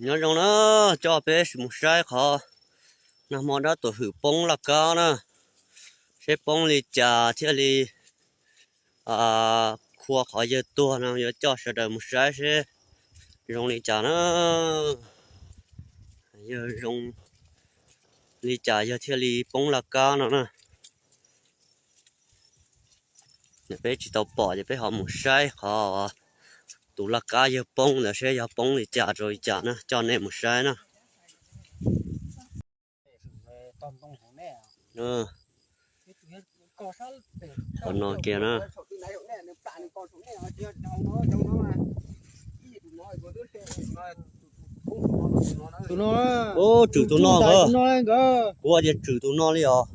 Nyob zoo na, coj peb mus saib qhov nag hmo dab tuam hwm poob laj kab na, seb poob li cas thiaj li khua qhov yawg tuag no, yuav coj sawv daws mus saib seb zoo li cas na. Yawg zoo li cas yawg thiaj li poob laj kab no na. Peb tsis tau pom ces peb ho mus saib qhov tus laj kab yawg poob ntawd seb yog poob li cas rau li cas na, coj nej mus saib na. Qhov no kiag na. Tus no, ub, tswm tus no nkawd. Kuv ua tias tswm tus no li os.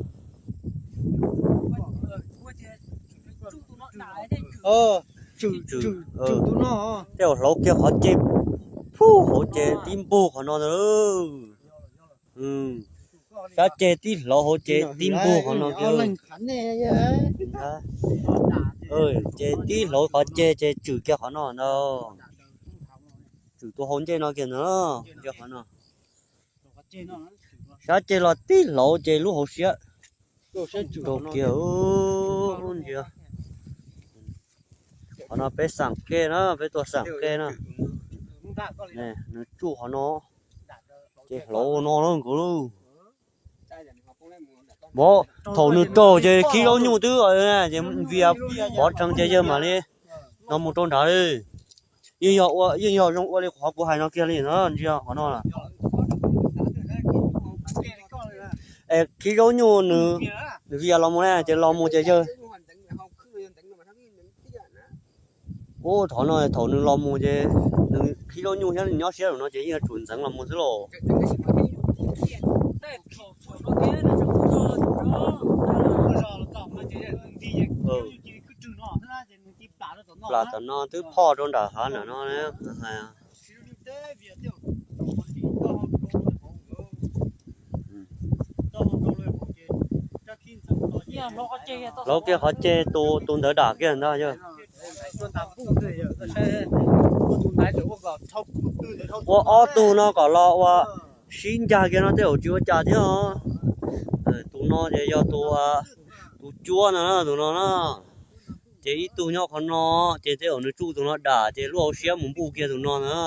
Tej zaum hlauv kiag qhov ceg, pub hauv ces tib npug qhov no ntag. Sab ceg tib hlauv hauv ces tib npug qhov no kiag. Ces tib hlauv qhov ceg ces tswm kiag qhov no ntag. Tswm tus hauv ncej no kiag ntag, ntsia qhov no. Sab ceg los tib hlauv ces lub hauv siab rau kiag, ntsia. Qhov no peb xam kej na, peb tuaj xam kej na. Nws tsuj qhov no, ces hlauv no na nkawd lauj. Thaum nws raug ces khib zaub nyuj twb, ces Vias pov tsees ces yawg mam li no mus rau nrad li. Yeej yog zoo ua li qhov kuv hais no kiag li na, ntsia qhov no. Es khib zaub nyuj nws, nws Vias los mus na, ces los mus ces yawg, ub, qhov no thaum nws los mus ces nws khib zaub nyuj thiab nws nyob siab zaum no ces yeej yuav tsum ntxeev los mus xwb lauj. Plam tom no twb phoj rau nram hav nram no. Hlauv kiag qhov ceg, tus ntawd dam kiag ntag yog. Ua ob tug no kom los ua sib ncag kiag no tej zaum tsis ua cas thiab os. Tus no ces yog tus, tus cuab no, tus no na. Ces ib tug nyob qhov no, ces tej zaum nws tsuj tus no dam ces lub hauv siab mus npuj kiag tus no na.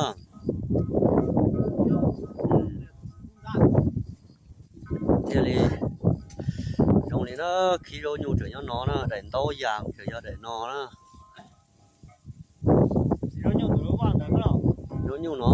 Thiaj li zoo li na, khib zaub nyuj tseem nyob no na, daim ntaub yas tseem yog daim no na. Zaub nyuj no,